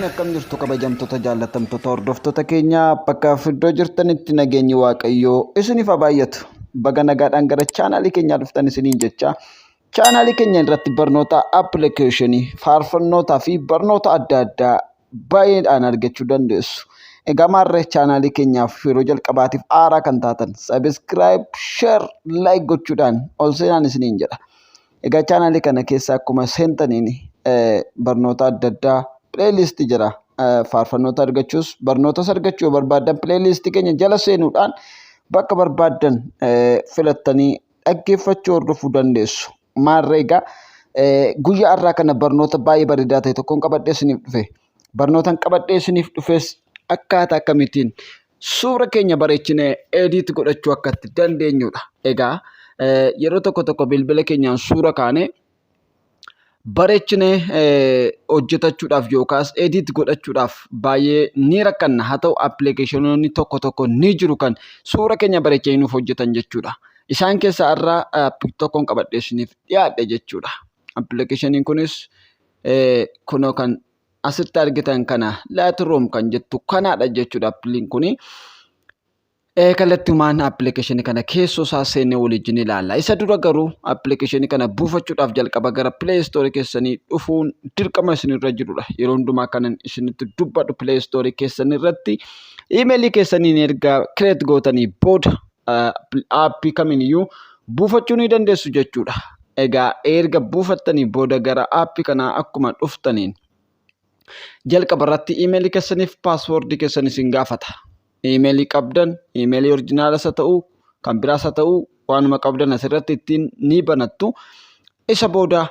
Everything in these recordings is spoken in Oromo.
fuune, akkam jirtu, kabajamtoota jaallatamtoota hordoftoota keenya? Bakka iddoo jirtanitti nageenyi Waaqayyoo isiniif haa baay'atu. Baga nagaadhaan gara chaanaalii keenyaa dhuftan isiniin jecha, chaanaalii keenya irratti barnoota appilikeeshinii, faarfannootaa fi barnoota adda addaa baay'eedhaan argachuu dandeessu. Egaa maarree, chaanaalii keenyaaf yeroo jalqabaatiif haaraa kan taatan subscribe, share, like gochuudhaan ol seenaan isiniin jedha. Egaa chaanaalii kana keessa akkuma seentaniin barnoota adda addaa playlistii jira. Faarfannoota argachuus, barnootas argachuu yoo barbaaddan, playlistii keenya jala seenuudhaan bakka barbaaddan filattanii dhaggeeffachuu, hordofuu dandeessu. Maarree egaa, guyyaa har'aa kana barnoota baay'ee bareedaa ta'e tokkoon qabadhee isiniif dhufe. Barnootaan qabadhee isiniif dhufes akkaataa akkamittiin suura keenya bareechinee edit godhachuu akka itti dandeenyudha. Egaa yeroo tokko tokko bilbila keenyaan suura kaanee bareechinee hojjetachuudhaaf yookaas edit godhachuudhaaf baay'ee ni rakkanna. Haa ta'u, appilikeeshinoonni tokko tokko ni jiru kan suura keenya bareechanii nuuf hojjetan jechuudha. Isaan keessaa irraa aappii tokkoon qabadhee isiniif dhiyaadhe jechuudha. Appilikeeshiniin kunis kunoo kan asitti argitan kana, Lightroom kan jettu kanaadha jechuudha appiliin kuni. Kallattumaan appilikeeshinii kana keessoo isaa seennee waliin ilaalla. Isa dura garuu appilikeeshinii kana buufachuudhaaf jalqaba gara Play Store keessanii dhufuun dirqama isinirra jirudha. Yeroo hundumaa kanan isinitti dubbadhu, Play Store keessan irratti iimeelii keessaniin erga create gootanii booda aappii kamiiniyyuu buufachuu ni dandeessu jechuudha. Egaa erga buufattanii booda gara aappii kanaa akkuma dhuftaniin jalqaba irratti iimeelii keessaniif paaswoordii keessan isin gaafata. Iimeelii qabdan, iimeelii original as haa ta'u, kan biraas haa ta'u, waanuma qabdan asirratti ittiin ni banattu. Isa booda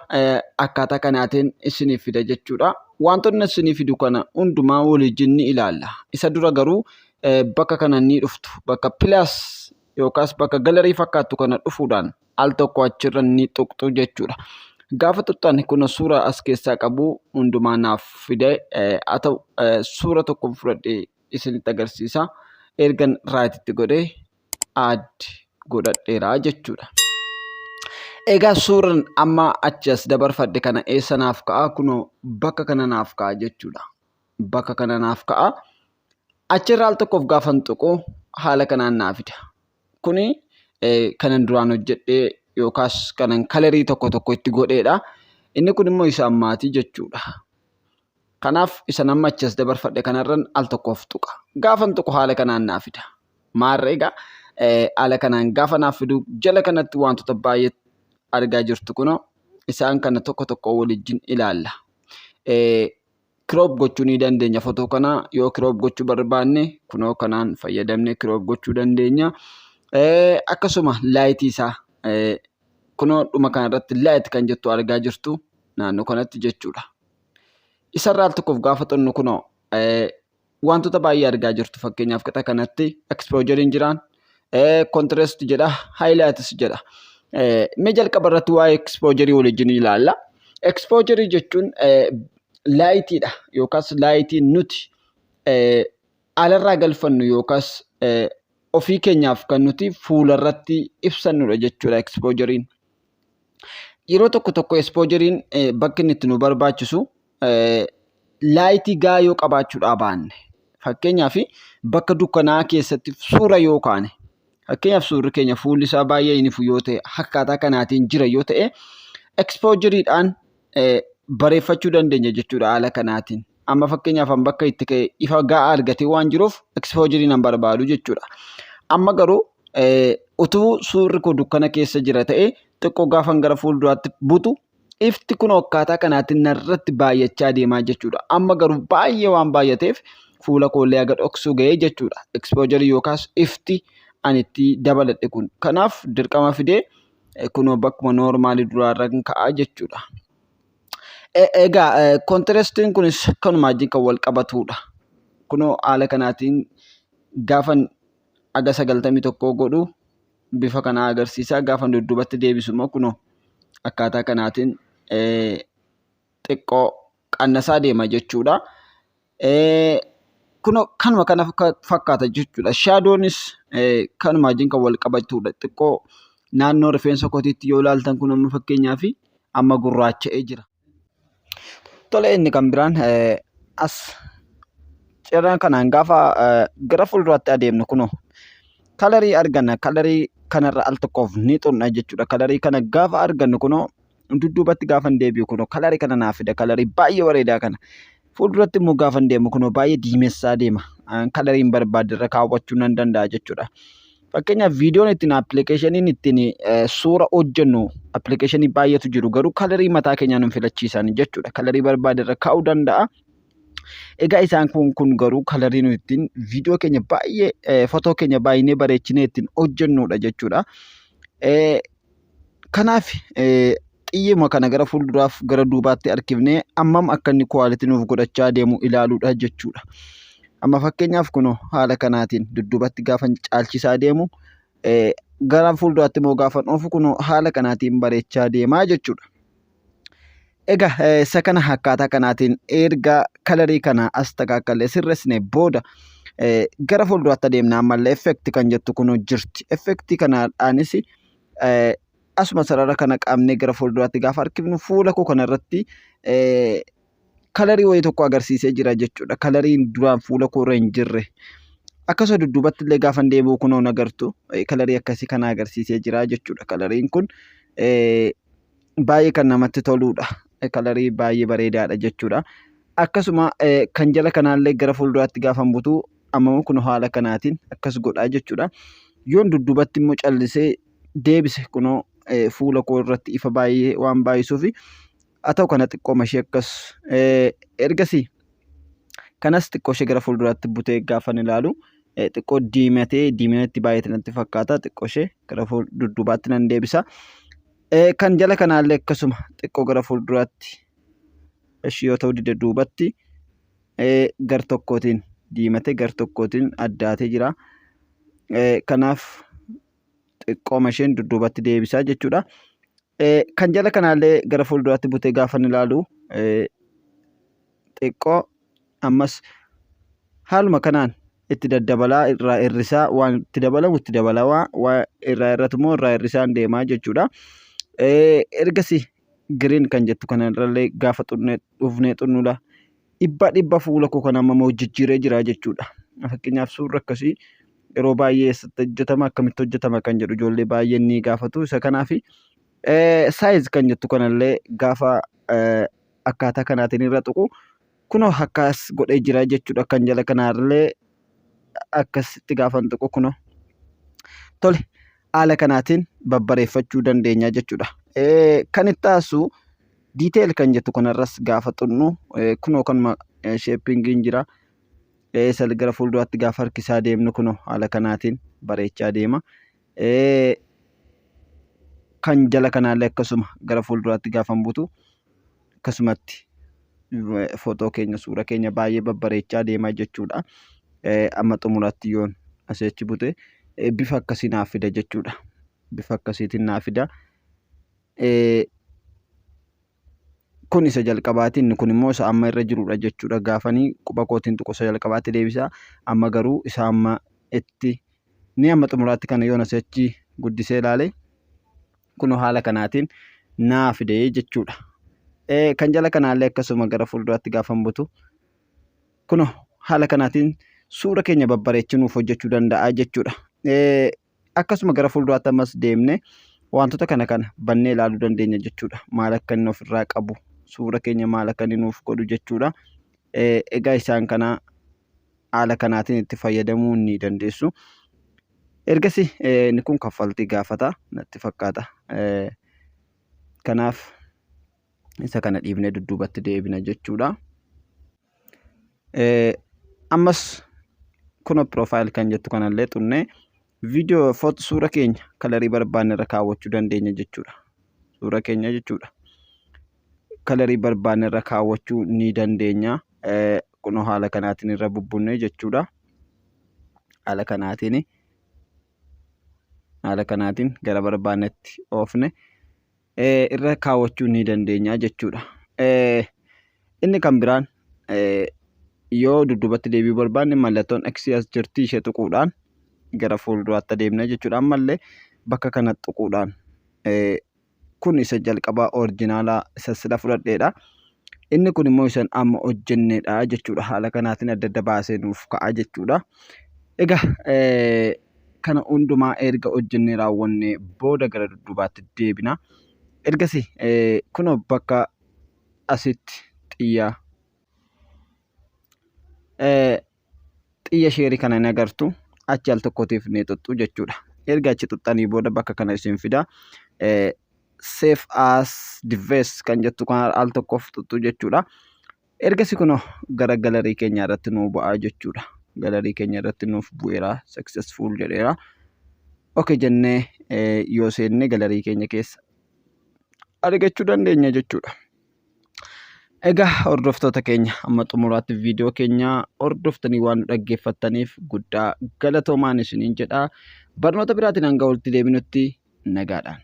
akkaataa kanaatiin isiniif fida jechuudha. Wantoonni isinii fidu kana hundumaa waliin ni ilaalla. Isa dura garuu bakka kana ni dhuftu. Bakka plus yookaas bakka gallery fakkaattu kana dhufuudhaan al tokko achirra ni tuqxu jechuudha. Gaafa tuqxan kun suura as keessaa qabu hundumaa naaf fide. Haa ta'u, suura tokko fudhadhee isinitti agarsiisa. Ergan right itti godhee add godhadheera jechuudha. Egaa suuraan amma achi as dabarfadhe kana eessa naaf ka'a? Kunoo bakka kana naaf ka'a jechuudha. Bakka kana naaf ka'a. Achirra al tokkoof gaafan tuqu haala kanaan naa fida. Kuni kanan duraan hojjedhee yookaas kanan colorii tokko tokko itti godheedha. Inni kun immoo isa ammaatii jechuudha. Kanaaf isa amma achi as dabarfadhe kanarran al tokkoof tuqa. Gaafan tuqu haala kanaan naa fida. Maarree egaa, haala kanaan gaafa naaf fidu jala kanatti wantoota baay'ee argaa jirtu. Kunoo isaan kana tokko tokko waliin ilaalla. Crop gochuu ni dandeenya fotoo kana. Yoo crop gochuu barbaanne, kunoo kanaan fayyadamne crop gochuu dandeenya. Akkasuma lightii isaa kunoo dhuma kanarratti light kan jettu argaa jirtu naannoo kanatti jechuudha. Isarraa al tokkoof gaafa xunnu kunoo wantoota baay'ee argaa jirtu. Fakkeenyaaf, qixa kanatti exposureiin jiraan, contrast jedha, highlights jedha. Mee jalqaba irratti waa'ee exposureii waliin ilaalla. Exposureii jechuun lightiidha yookaas lightii nuti alarraa galfannu yookaas ofii keenyaaf kan nuti fuularratti ibsannudha jechuudha exposureiin. Yeroo tokko tokko exposureiin bakki inni itti nu barbaachisu lightii gahaa yoo qabaachuudhaa baanne, fakkeenyaaf bakka dukkanaa keessatti suura yoo kaane, fakkeenyaaf suurri keenya fuulli isaa baay'ee hin ifu yoo ta'e, akkaataa kanaatiin jira yoo ta'e, exposureiidhaan bareeffachuu dandeenya jechuudha haala kanaatiin. Amma fakkeenyaaf an bakka itti ka'e ifa gahaa argatee waan jiruuf exposureii nan barbaadu jechuudha. Amma garuu utuu suurri koo dukkana keessa jira ta'e, xiqqoo gaafan gara fuulduraatti butu ifti kun akkaataa kanaatiin narratti baay'achaa deemaa jechuudha. Amma garuu baay'ee waan baay'ateef fuula koollee haga dhoksuu ga'ee jechuudha. Exposureii yookaas ifti ani itti dabaladhe kun. Kanaaf dirqama fidee kunoo bakkuma normalii duraarra ka'a jechuudha. Egaa contrastiin kunis kanuma wajjin kan wal qabatudha. Kunoo haala kanaatiin gaafan haga 91 godhu bifa kanaa agarsiisa. Gaafan dudduubatti deebisu immoo kunoo akkaataa kanaatiin xiqqoo qannasaa deema jechuudha. Kunoo kanuma kana fakkaata jechuudha. Shadownis kanuma wajjin kan wal qabatudha. Xiqqoo naannoo rifeensa kootiitti yoo ilaaltan, kun amma fakkeenyaaf amma gurraacha'ee jira. Tole, inni kan biraan As cirra kanaan gaafa gara fuulduraatti adeemnu kunoo colorii arganna. Colorii kanarra al tokkoof ni xunna jechuudha. Colorii kana gaafa argannu kunoo dudduubatti gaafa deebi'u kunoo colorii kana naaf fida. Colorii baay'ee bareedaa kana. Fuulduratti immoo gaafa deemu kunoo baay'ee diimessaa deema. Coloriin barbaade irra kaawwachuu nan danda'a jechuudha. Fakkeenyaaf, viidiyoon ittiin applicationiin ittiin suura hojjennu applicationii baay'eetu jiru, garuu colorii mataa keenyaa nu filachiisan jechuudha. Colorii barbaade irra kaa'uu danda'a. Egaa isaan kun garuu colorii nuti ittiin viidiyoo keenya baay'ee, footoo keenya baay'inee bareechinee ittiin hojjennudha jechuudha. Kanaaf xiyyuma kana gara fuulduraaf gara duubaatti harkifnee hammam akka inni quality nuuf godhachaa deemu ilaaluudha jechuudha. Amma fakkeenyaaf kunoo haala kanaatiin dudduubatti gaafa caalchisaa deemu, gara fuulduraatti immoo gaafa oofu kunoo haala kanaatiin bareechaa deemaa jechuudha. Egaa isa kana akkaataa kanaatiin erga colorii kana as takaakallee sirreessine booda gara fuulduraatti adeemna. Ammallee effect kan jettu kunoo jirti. Effectii kanaadhaanis asuma sarara kana qabnee gara fuulduraatti gaafa harkifnu fuula koo kanarratti colorii wayii tokko agarsiisee jira jechuudha. Coloriin duraan fuula koo irra hin jirre. Akkasuma dudduubatti illee gaafa deebi'u kunoo agartu colorii akkasii kana agarsiisee jira jechuudha. Coloriin kun baay'ee kan namatti toludha. Colorii baay'ee bareedaadha jechuudha. Akkasuma kan jala kanaallee gara fuulduraatti gaafa butu amma kun haala kanaatiin akkas godhaa jechuudha. Yoon dudduubatti immoo callisee deebise kunoo fuula koo irratti ifa baay'ee waan baay'isuuf, haa ta'u kana xiqqooma ishee akkas. Ergasii kanas xiqqoo ishee gara fuulduraatti butee gaafan ilaalu xiqqoo diimatee, diimina itti baay'ate natti fakkaata, xiqqoo ishee gara dudduubaatti nan deebisa. Kan jala kanaallee akkasuma xiqqoo gara fuulduraatti ishii yoo ta'u dide duubatti gar tokkootiin diimatee gar tokkootiin addaatee jira. Kanaaf xiqqooma isheen dudduubatti deebisaa jechuudha. Kan jala kanaallee gara fuulduraatti butee gaafan ilaalu xiqqoo ammas haaluma kanaan itti daddabalaa, irraa hir'isaa, waan itti dabalamu itti dabalaa, waa irraa hir'atu immoo irraa hir'isaan deemaa jechuudha. Ergasii green kan jettu kanarrallee gaafa xunnee dhufnee xunnuudha. 100% fuula koo kana amma immoo jijjiiree jira jechuudha. Fakkeenyaaf, suurri akkasii yeroo baay'ee eessatti hojjetama, akkamitti hojjetama kan jedhu ijoollee baay'een ni gaafatu. Isa kanaaf size kan jettu kanallee gaafa akkaataa kanaatiin irra tuqu kunoo akkas godhee jira jechuudha. Kan jala kanaallee akkasitti gaafan tuqu kunoo tole, haala kanaatiin babbareeffachuu dandeenya jechuudha. Kan itti aansu detail kan jettu kanarras gaafa xunnu kunoo kanuma shapingiin jira. Isa gara fuulduraatti gaafa harkisaa deemnu kunoo haala kanaatiin bareechaa deema. Kan jala kanaallee akkasuma gara fuulduraatti gaafa butu akkasumatti footoo keenya, suura keenya baay'ee babbareechaa deema jechuudha. Amma xumuraatti yoon asii achi bute bifa akkasii naaf fida jechuudha. Bifa akkasiitiin naaf fida. Kun isa jalqabaati. Inni kun immoo isa amma irra jirudha jechuudha. Gaafanii quba kootiin tuqu isa jalqabaatti deebisa. Amma garuu isa amma itti ni amma xumuraatti kana yoon asii achi guddisee ilaale kunoo haala kanaatiin naa fide jechuudha. Kan jala kanaallee akkasuma gara fuulduraatti gaafa butu kunoo haala kanaatiin suura keenya babbareechuu nuuf hojjechuu danda'a jechuudha. Akkasuma gara fuulduraatti ammas deemnee wantoota kana kana bannee ilaaluu dandeenya jechuudha. Maal akka inni ofirraa qabu, suura keenya maal akka inni nuuf godhu jechuudha. Egaa isaan kana haala kanaatiin itti fayyadamuu ni dandeessu. Ergasii inni kun kaffaltii gaafata natti fakkaata. Kanaaf isa kana dhiibnee dudduubatti deebina jechuudha. Ammas kun profile kan jettu kanallee xunnee viidiyoo suura keenya colorii barbaanne irra kaawwachuu dandeenya jechuudha. Suura keenya jechuudha. Colorii barbaanne irra kaawwachuu ni dandeenya. Kunoo haala kanaatiin irra bubbunne jechuudha. Haala kanaatiin gara barbaannetti oofne irra kaawwachuu ni dandeenya jechuudha. Inni kan biraan yoo dudduubatti deebi'uu barbaanne mallattoon X as jirti, ishee tuquudhaan gara fuulduraatti adeemna jechuudha. Ammallee bakka kana tuquudhaan kun isa jalqabaa originalaa isa sila fudhadheedha. Inni kun immoo isan amma hojjennedha jechuudha. Haala kanaatiin adda adda baasee nuuf ka'a jechuudha. Egaa kana hundumaa erga hojjennee raawwannee booda gara dudduubaatti deebina. Ergasii kunoo bakka asitti xiyya share kana ni agartu, achi al tokkotiif ni xuxxu jechuudha. Erga achi xuxxanii booda bakka kana isin fida. Save as device kan jettu kana al tokkoof xuxxu jechuudha. Ergasii kunoo gara gallery keenya irratti nuu bu'aa jechuudha. Gallery keenya irratti nuuf bu'eera, successful jedheera. Okay jennee yoo seenne gallery keenya keessa argachuu dandeenya jechuudha. Egaa hordoftoota keenya, amma xumuraatti viidiyoo keenya hordoftanii waan nu dhaggeeffattaniif guddaa galatoomaan isiniin jedha. Barnoota biraatiin hanga walitti deebinutti nagaadhaan.